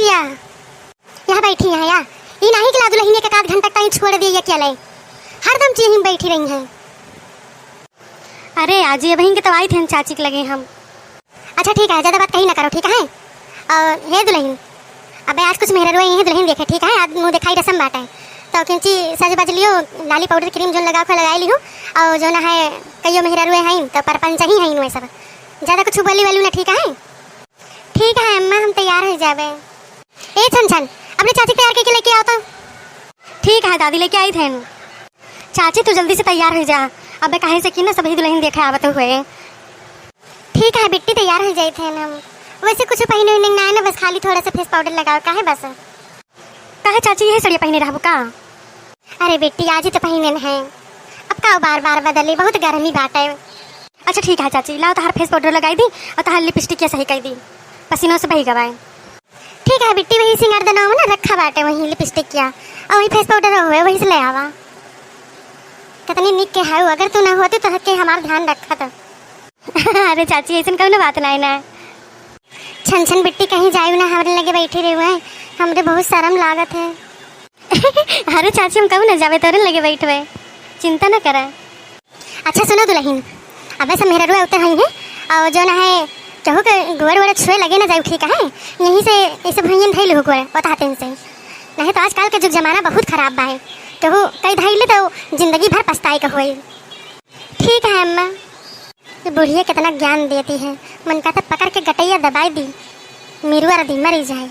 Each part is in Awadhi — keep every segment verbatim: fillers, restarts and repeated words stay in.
या, यहाँ बैठी हैं या? ई नाही कि ला दुलहिनिया के आध घंटा तक ताईं छोड़ दिए अकेले, हरदम चीही में बैठी रही हैं। अरे आजी, अबहिन के तो आई थे चाची के लगे हम। अच्छा ठीक है, ज्यादा बात कहीं ना करो, ठीक है? और हे दुलहिन, अबे आज कुछ मेहरारू आई हैं दुलहिन देखे, ठीक है? आज मुँह देखाई रसम बाटे, तो किंची सज बज लियो, लाली पाउडर क्रीम जोन लगावे के लगाई लियो, और जोन है कइयो मेहरारू हैं तो परपंच ही हैं इनमें सब, ज्यादा कुछ बोली वाली ना, ठीक है? ठीक है अम्मा, हम तैयार हो जाबे। ए छन छन, अपने चाची के तैयार करके लेके आओ तो। ठीक है दादी, लेके आई थे हम। चाची तू जल्दी से तैयार हो जा, अबे काहे से कि ना सभी दुलहिन देखे आवत हुए। ठीक है बिट्टी, तैयार हो जाई थे हम। वैसे कुछ पहिने उहिने ना है ना, बस खाली थोड़ा सा फेस पाउडर लगाओ, काहे बस? काहे चाची, यही सड़िया पहिने रहबू का? अरे बेटी, आज ही तो पहिने हैं, अब का बार बार बदली, बहुत गर्मी बाटे। अच्छा ठीक है चाची, लाओ तहार फेस पाउडर लगाई दी और तहार लिपस्टिक के सही कर दी, पसीनों से बही गवाए। ठीक है बिट्टी, वही सिंगार दनवा में ना रखा बाटे, वही लिपस्टिक किया और वही फेस पाउडर हुए, वही से ले आवा। कितनी निक के है, अगर तू ना होती तो के हमार ध्यान रखत। अरे चाची, ऐसन कौनो बात नाई ना। छन छन बिट्टी, कहीं जायू ना, हमरे लगे बैठी रही है, हमरे बहुत शर्म लागत है। अरे चाची, हम कहूँ ना जाबे, तोरे लगे बैठबे, चिंता ना करे। अच्छा सुनो दुलहिन, अबे सब मेहररुआ उतर हई हैं, और जो ना है केहू के गोड़ वोड़ छुए लगे ना जायू, ठीक है? यहीं से ऐसे भुइयन धई लू गोड़, बताते हैं से, नहीं तो आजकल के जुग जमाना बहुत खराब बा है, केहू कई धई ले तो जिंदगी भर पछताए के होई। ठीक है अम्मा। ये बुढ़िया कितना ज्ञान देती है, मन का तो पकड़ के गटैया दबाई दी, मिरुआ रदी मरी जाए।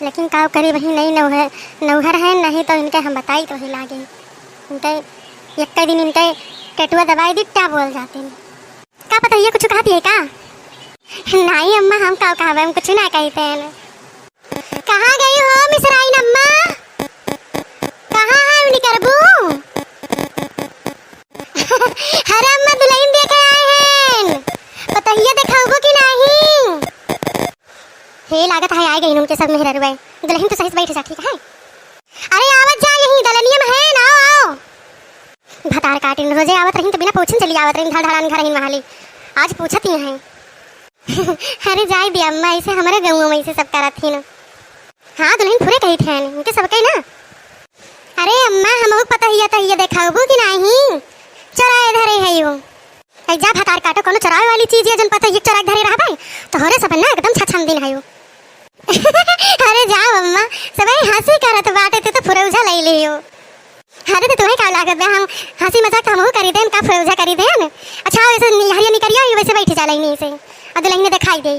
लेकिन का करी, वही नई नौहर, नौहर है, नहीं तो इनके हम बताई तो ही लागे। इनके एक दिन इनके टेटुआ दबाई दी, क्या बोल जाते हैं। का पता ये कुछ कहती है का? नहीं अम्मा, हम का कहबे, हम कुछ ना कहते हैं। कहाँ गई हो मिसराइन अम्मा? कहाँ है उनकर बू? अरे अम्मा, दुलहिन देखे आए हैं, पतोहिया देखाउबो कि नहीं? हे, लागत है आ गई उनके सब मेहररुआ। दुलहिन तो सही से बैठ जा, ठीक है? अरे आवत जा, यहीं दलनिया में है ना, आओ, आओ। भतार काटिन रोजे आवत रहिन तो बिना पूछन चली आवत रहिन, धड़धड़ान घर ही महाली। आज पूछत ही हैं। अरे जाए दिया अम्मा, ऐसे हमारे गाँव में ऐसे सब करत ही ना। हाँ दुलहिन, फुरे कही थे इनके सबके ना। अरे अम्मा, हमहू पतोहिया तोहिया देखाउबू कि नाही? चोराए धरे है यो। ऐ जा भतार काटो, कोनो चोरावे वाली चीज या जन पतोहिया चोरा के धरे रहबे, तोहरे सब ना एकदम छछन दिन है यो। अरे जाओ अम्मा, सबे हँसी करत बाटे, ते तो फुरौझा लई लियो। अरे तो तुम्हें का लागत बा, हम हँसी मजाक तो हमहू करी देन, का फुरौझा करी देन। अच्छा आओ, ऐसे निहरिया निकरिया, वैसे बैठी जा लाइन से, और दुलहिन देखाई दे।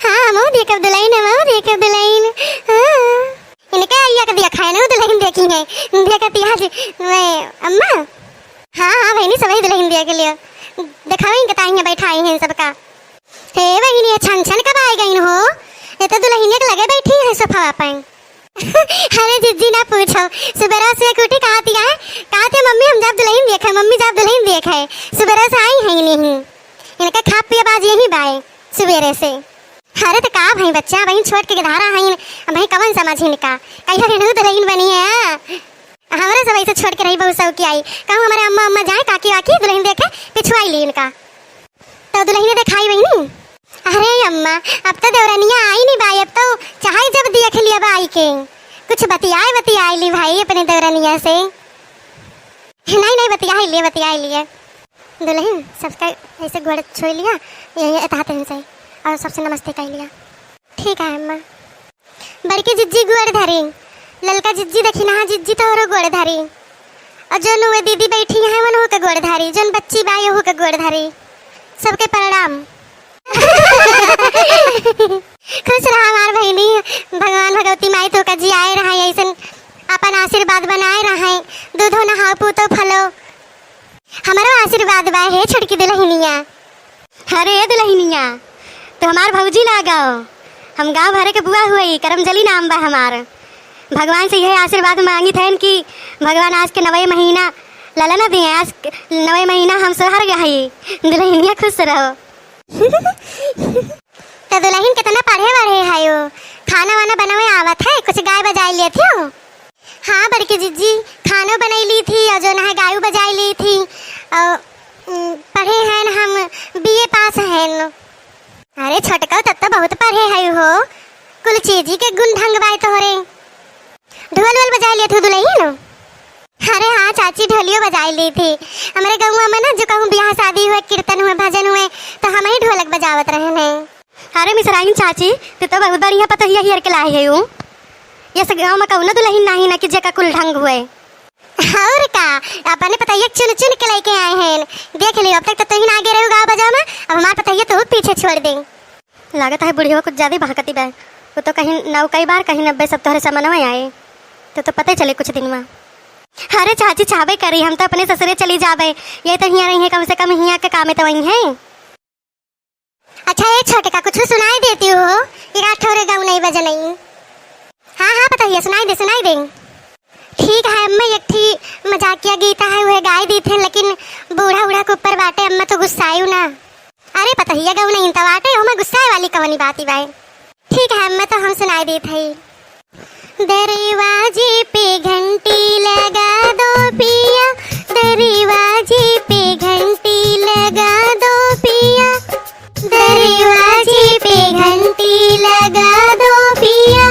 हाँ, हमहू देखब दुलहिन, हमहू देखब दुलहिन। हाँ। इनके अइया के दिया खाए ना, दुलहिन देखी है। देखती आज मैं, अम्मा। हाँ, हाँ, बहिनी, सबही दुलहिन देख लियो। देखावे इनके ताई हैं, बैठाई हैं सबका। हे बहिनी, ये छन छन कब आए गईन हो? ये तो दुलहिनिया के लगे बैठी हैं सोफा पे। अरे जिज्जी ना पूछो, सुबेरा से एक उठी कहा दिया है, कहा थे मम्मी हम जाब दुलहिन देखे, मम्मी जाब दुलहिन देखे। सुबेरा से आई हैं नहीं। इनका खा पिया बाज यही बाए सुबेरे से। अरे तो का भई बच्चा, बहिन छोट के गधारा हईन, भई कवन समझ इनका, कहिया रेणु दुलहिन बनी है। हमरा सब ऐसे छोट के रही बहुत शौकी आई, कहूँ हमारे अम्मा अम्मा जाए काकी वाकी दुलहिन देखे पिछुआई ली इनका। तो दुलहिन देखाई बहिनी। अरे अम्मा, अब तो देवरनिया आई नहीं बाई, अब तो चाहे जब देख लिया बाई के, कुछ बतियाए बतियाए ली भाई अपने देवरनिया से। नहीं नहीं, बतियाए लिए, बतियाए लिए। दुलहिन, सबका ऐसे गोड़ छुई लिया, ये, ये एतहा तेन से, और सबसे नमस्ते कइ लिया। ठीक है अम्मा। बड़की जिज्जी गोड़ धरी, ललका जिज्जी, दखिनहा जिज्जी तोहरो गोड़ धरी, और जौन उहे दीदी बैठी हैं वनहू के गोड़ धरी, जौन बच्ची बा यहू के गोड़ धरी, सबके प्रणाम। खुश रहा हमार बहिनी, भगवान भगवती माई तोहका जियाए रहे, ऐसन अपन आशीर्वाद बनाए रहे, दूधो नहाओ पूतो फलो। हमरो आशीर्वाद बा हे छोटकी दुलहिनिया। अरे ए दुलहिनिया, तू हमार भौजी लागो, हम गाँव भरे के बुआ हुई, करमजली नाम बा हमार। भगवान से यह आशीर्वाद मांगी थैन कि भगवान आज के नवे महीना ललन दिए, आज के नवे महीना हम सोहर गई। दुलहिनिया खुश रहो। तो दुलहिन कितना पढ़े वढ़े है यो, खाना वाना बनावे आवत है, कुछ गाय बजाए लेती हो? हाँ बड़की जिज्जी, खानो बनाई ली थी और जो ना है गायू बजाई ली थी और, उम, पढ़े हैं हम, बीए पास हैं। अरे छोटका, तब तो बहुत पढ़े है हो। कुल चीज ही के गुण ढंग बाय तोहरे। ढोल वोल बजाए लेत हो दुलहिन? अरे हाँ चाची, ढोलियो बजाए लेत ही। हमरे गउँवा में ना जो कहूँ बियाह शादी हुए, कीर्तन हुए, भजन हुए, तो हमही ढोलक बजावत रहन है। अरे मिसराइन चाची, तू तो बहुत बढ़िया पतोहिया हियर के लाए है। ये से गाँव में कउनो दुलहिन नाही ना कि जेका कुल ढंग हुए। और का, अपने पतोहिया चुन चुन के लेके आए हैं। देख लियो, अब तक तो तुहिन आगे रहू गाँव बजाव में, अब हमार पतोहिया तो पीछे छोड़ दे। लागत है बुढ़िया कुछ ज्यादा ही बहकती बा। वो तो कहीं नौ कई बार कहीं नब्बे सब तोहरे समनवा आए, तो तो पता ही चले कुछ दिन में। अरे चाची, चाहबे करी, हम तो अपने ससुरे चली जाबे। ये तो हियाँ रही है, कम से कम हियाँ के कामे तो वही है। अच्छा, ये छोटका, कुछ सुनाई देती हो? ये रात ठौरे गाँव नहीं बजनई। हाँ, हाँ, पतोहिया, सुनाई दे, सुनाई दे। ठीक है अम्मा, एक ठी मजाकिया गीत है, वह गाय दी थे, लेकिन बूढ़ा, बूढ़ा के ऊपर बाटे, अम्मा तो गुस्सायु ना। अरे पतोहिया, गाँव नहीं तो बाटे, हमें गुस्साए वाली कवनी बात ही बाय। ठीक है अम्मा, तो हम सुनाई देत है। दरवाजे पे घंटी लगा दो पिया, दरवाजे पे घंटी लगा दो पिया, दरवाजे पे घंटी लगा दो पिया।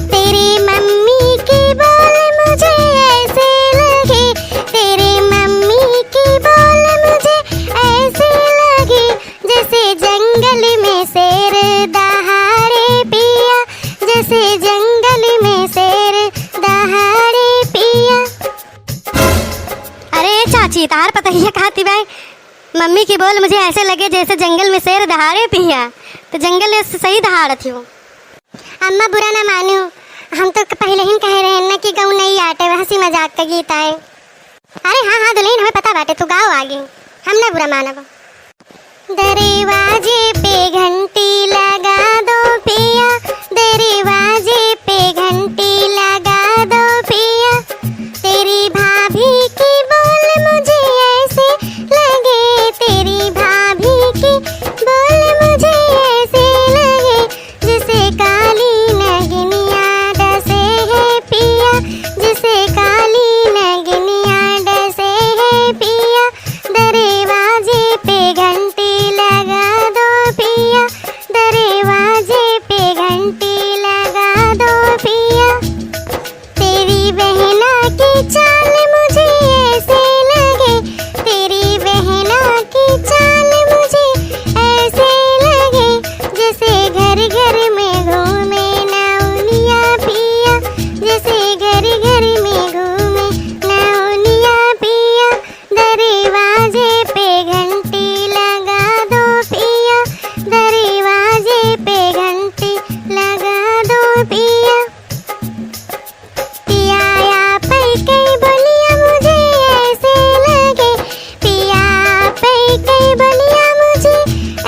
तेरी मम्मी के बोल मुझे ऐसे लगे, तेरी मम्मी के बोल मुझे ऐसे लगे, जैसे जंगल में शेर दहाड़े पिया, जैसे जंगल में शेर दहाड़े पिया। अरे चाची, तार पतोहिया कहती बाय, मम्मी की बोल मुझे ऐसे लगे जैसे जंगल में शेर दहाड़े पिया, तो जंगल में सही दहाड़त हो। अम्मा बुरा ना मानो, हम तो पहले ही कहे रहे ना कि गाँव नहीं आटे, हँसी मजाक का गीत आए। अरे हाँ, हाँ दुलहिन, हमें पता बाटे तू गाओ आगे, हम ना बुरा मानब। दरवाजे पे घंटी लगा दो पिया, दरवाजे पे घंटी लगा दो पिया। तेरी भाभी की बोल मुझे ऐसे लगे, तेरी भाभी की बोल मुझे ऐसे लगे, जैसे काली नगिनिया डसे है पिया, जैसे काली नगिनिया डसे है पिया। दरवाजे पे घंटी लगा दो पिया, दरवाजे पे घंटी लगा दो पिया। तेरी बहना की चाल मुझे ऐसे लगे, तेरी बहना की चाल मुझे ऐसे लगे, जैसे घर घर में घूमे नौनिया पिया, जैसे घर घर में घूमे नौनिया पिया। दरवाजे पे घंटी लगा दो पिया, दरवाजे पे घंटी लगा दो पिया। पिया आपै कई बोलिया मुझे ऐसे लगे, पिया आपै कई बोलिया मुझे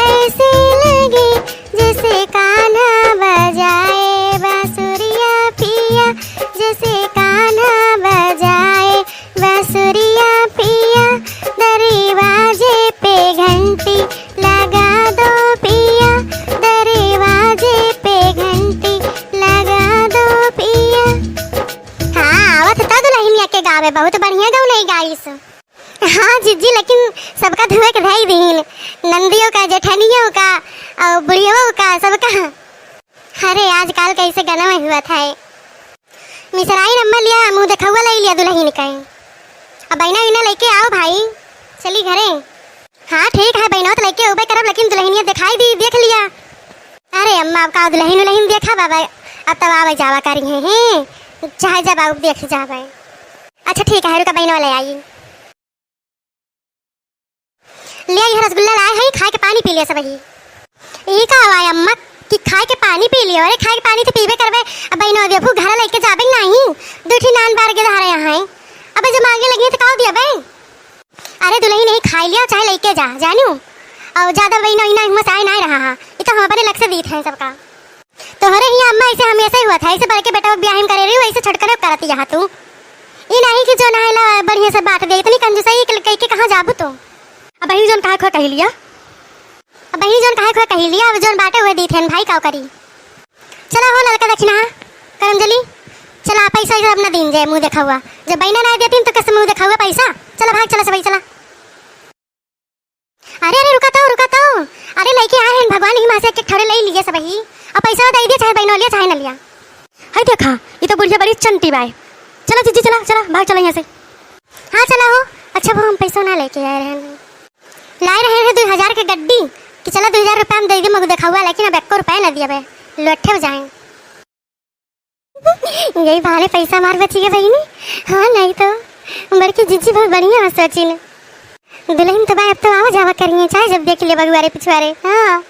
ऐसे लगे, जैसे कान्हा बजाए बांसुरिया पिया, जैसे कान्हा बजाए बांसुरिया पिया। दरवाजे पे घंटी लगा दो पिया, दरवाजे पे घंटी लगा दो पिया। हाँ, आवत त दुलहिनिया के गावे, बहुत बढ़िया गौनई गाइस। हाँ जिज्जी, लेकिन सबका धोए के धई दीन, नंदियों का, जेठनियों का, और बुढ़ियों का, सबका। अरे आजकल कैसे गनवा हुआ था। मिसराइन अम्मा लिया मुँह देखौआ लइ लिया दुलहिन के। अब बहिना इन्हें लइके आओ भाई, चली घरे। हाँ ठीक है बहिना, तो लइके अउबे करब, लेकिन दुलहिनिया देखाई दी, देख लिया। अरे अम्मा, अब का दुलहिन उलहिन देखा बाबा, अब तब आवे जावा करी है, हैं? चाहे जब आउब देख जावे। अच्छा ठीक है, रुका बहिनवा ले आई। ले आई है रसगुल्ला लाए है, खाए के पानी पी लिया सबही। ई का हवा है अम्मा कि खाए के पानी पी लियो? अरे खाए के पानी तो पीबे करबे। अब बहिनो देखू घर लइके जाबे नहीं, दू ठी नान बार के धारे यहाँ है। अब जब मांगे लगी तो का दिया बे? अरे दुलही नहीं खाई लिया, चाहे लइके जा, जानू। और ज्यादा बहिनो इना हिम्मत आए ना रहा है, ये तो हम अपने लग से दीत हैं सबका। तोहरे हियाँ अम्मा ऐसे हमेशा ही हुआ था, ऐसे बड़के बेटा को ब्याह करे रही, वैसे छोटकने को करत यहाँ तू। ई नहीं कि जो नहाइला बढ़िया से बात दे, इतनी कंजूसई के कह के कहाँ जाबू तू? अब बहिन जोन कहा खोए कही लिया। अब बहिन जोन कहा खोए कही लिया, अब जोन बाटे हुए दी थे भाई काव करी। चला हो ललका दक्षिणा, करम जली, चला पैसा इधर अपना दिन जाए मुँह देखा हुआ। जब बहिना ना देती तो कैसे मुँह देखा हुआ पैसा? चला भाग, चला सब चला। अरे, अरे, रुका तो, रुका तो। अरे, लइके आए हैं भगवान, ही माँ से एक एक ठौरे लइ लिया सबही। अब पैसा दइ दिया, चाहे बहिनो लिया, चाहे न लिया। हई देखा, ई तो बुढ़िया बड़ी चंटी बाय। चला जीजी, चला, चला, भाग चला यहाँ से। हाँ, चला हो। अच्छा, वो हम पैसा ना लेके आए रहे हैं। लाए रहे हैं दुइ हजार के गड्डी कि चला दुइ हजार रुपया हम दइ दे मगु देखउआ, लेकिन अब एक्को रुपया ना दिया बे। लोठे हो जाए। यही बहाने पैसा मार बची के बहिनी। हाँ, नहीं तो बड़की जीजी बहुत बढ़िया सोची ने। दुलहिन तो बा, अब तो आवा जावा करिए, चाहे जब देख ले बगुआरे पिछुआरे। हाँ।